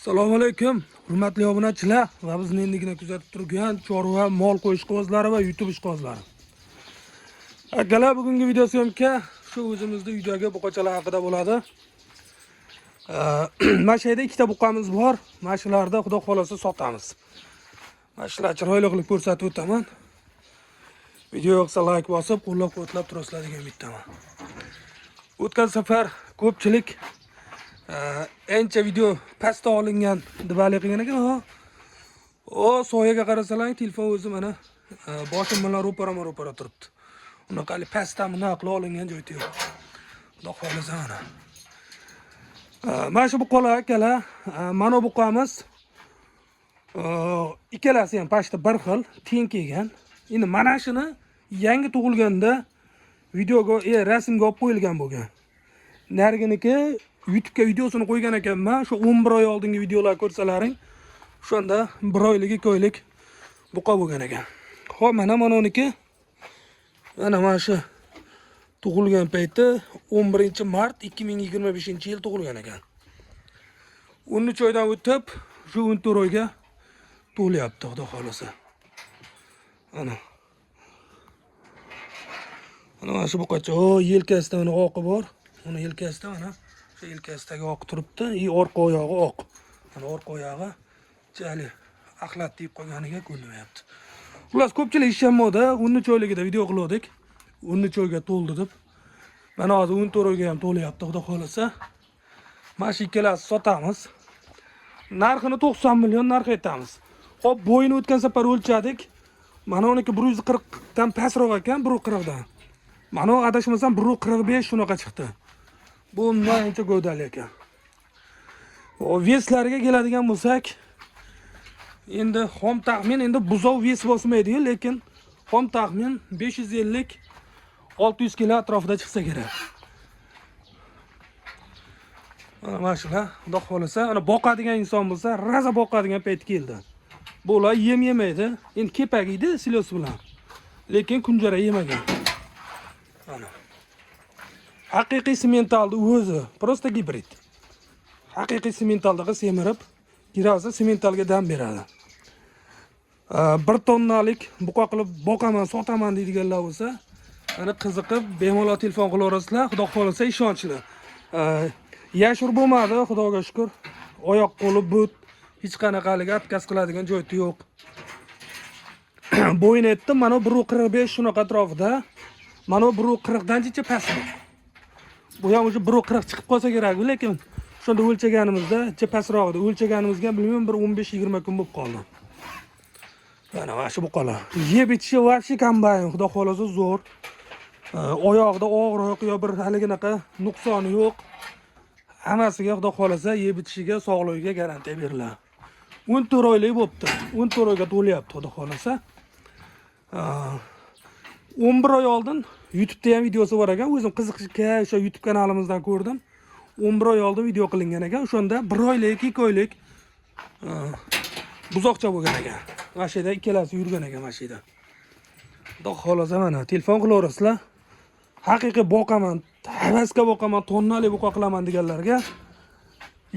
Assalomu alaykum, hurmatli obunachilar va bizni endigina kuzatib turgan chorva, mol qo'yish ishqibozlari va YouTube ishqibozlari. Akalar, bugungi video syomka shu o'zimizni uydagi buqachalar haqida bo'ladi. Mana shu yerda ikkita buqamiz bor. Mana shularda xudo xolasa sotamiz. Mana shular chiroyli qilib ko'rsatib o'taman. Video yoqsa like bosib, qo'llab-quvvatlab turasizlar degan umiddaman. O'tgan safar ko'pchilik ancha video pastda olingan deb haligi qilgan ekan. Ha. O soyaga qarasalaring, telefon o'zi mana boshim bilan ro'parama ro'para turibdi. Unaqa hali pastdan bunaqa qilib olingan joyi yo'q. Xudo xohlasa mana. Mana shu buqalar akalar, mana bu buqamiz ikkalasi ham pashta bir xil teng kelgan. Endi mana shuni yangi tug'ilganda videoga, rasmga olib qo'yilgan bo'lgan. Nariginiki YouTube'ga videosini qo'ygan ekanman. Shu 11 oy oldingi videolar ko'rsalaring, o'shanda 1 oylik, 2 oylik buqa bo'lgan ekan. Xo'p, mana uniki mana shu tug'ilgan payti 11 mart 2025-yil tug'ilgan ekan. 13 oydan o'tib, shu 14 oyga to'lyapti, xudo xolasa. Ana. Mana shu buqacha, o yelkasida uni oqi bor. Uni yelkasida mana shu yelkasidagi oq turibdi. И orqa oyog'i oq. Mana orqa oyog'i hali axlat deb qolganiga ko'rinmayapti. Xullas, ko'pchilik ishonmoqda, 13 oyligida video qildik. 13 oyga to'ldi deb. Mana hozir 14 oyga ham to'lyapti, xudo xolasa. Mana shu ikkalasi sotamiz. Narxini 90 million narx aytamiz. Xo'p, bo'yini o'tgan safar o'lchadik. Mana uniki 140 dan pastroq ekan, 140 dan. Mana u adashmasam 145 shunaqa chiqdi. Bu undan ancha gavdali ekan. O вес lariga keladigan bo'lsak, endi xom taxmin, endi buzov вес bosmaydi, lekin xom taxmin 550 600 kilo atrofida chiqsa kerak. Mana shular, xudo xohlasa, ana boqadigan inson bo'lsa, rosa boqadigan payt keldi. Bular yem yemaydi. Endi kepak yeydi silos bilan. Lekin kunjara yemagan. Ana. Haqiqiy sementalni o'zi, просто gibrid. Haqiqiy sementaldaqa semirib, kirasa sementalga dam beradi. 1 tonnalik buqa qilib boqaman, sotaman deydiganlar bo'lsa, ana qiziqib bemalol telefon qilaverasizlar, xudo xohlasa ishonchli. Yashur bo'lmadi, xudoga shukr. Oyoq qo'li but, hech qanaqaliga отказ qiladigan joyi yo'q. Bo'yini aytdim, mana 1.45 shunaqa atrofida. Mana 1.40 dan jicha pastroq. Bu ham уже 1.40 chiqib qolsa kerak, lekin shunda o'lchaganimizda jicha pastroq edi. O'lchaganimizga bilmayman, bir 15-20 kun bo'lib qoldi. Mana shu buqalar. Yeb ichishi вообще kombayn, xudo xohlasa zo'r. Oyog'ida og'riq yo bir haliginaqa nuqsoni yo'q. Hammasiga xudo xohlasa yeb ichishiga, sog'ligiga garantiya beriladi. 14 oylik bo'pti. 14 oyga to'lyapti, xudo xohlasa. 11 oy oldin YouTube'da ham videosi bor ekan. O'zim qiziqishga o'sha YouTube kanalimizdan ko'rdim. 11 oy oldin video qilingan ekan. O'shanda 1 oylik, 2 oylik buzoqcha bo'lgan ekan. Mana shu yerda ikkalasi yurgan ekan mana shu yerda. Xudo xohlasa mana telefon qilaverasizlar. Haqiqiy boqaman, havasga boqaman, tonnali buqa qilaman deganlarga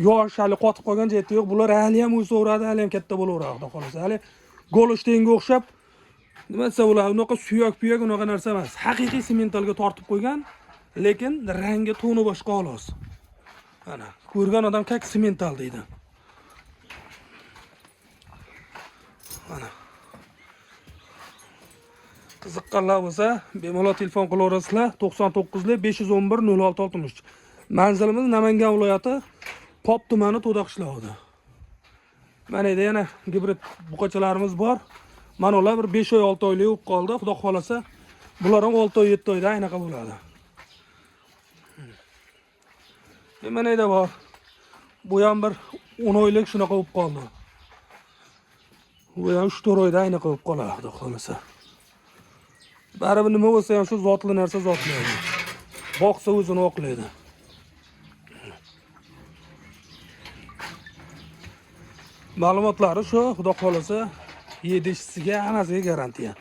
yosh hali qotib qolgan jihati yo'q. Bular hali ham o'saveradi, hali ham katta bo'laveradi, xudo xohlasa. Hali Golshteynga o'xshab nima desa bo'ladi, unaqa suyak puyak unaqa narsa emas. Haqiqiy sementalga tortib qo'ygan, lekin rangi toni boshqa xolos. Mana ko'rgan odam как semental deydi. Mana. Qiziqqanlar bo'lsa, bemalol telefon qilaverasizlar. 99 511 06 63. Manzilimiz Namangan viloyati Pop tumani To'da qishlog'ida. Mana yerda yana gibrid buqachalarimiz bor. Mana ular bir 5 oy 6 oylik bo'lib qoldi. Xudo xolasa, bular ham 6 oy 7 oyda aynaqa bo'ladi. Mana yerda bor. Bu ham bir 10 oylik shunaqa bo'lib qoldi. Bu ham 3-4 oyda aynaqa bo'lib qoladi, xudo xolasa. Baribir nima bo'lsa ham shu zotli narsa zotli. Boqsa o'zini oqlaydi. Ma'lumotlari shu, xudo xolasa, yedishisiga hammasiga garantiya.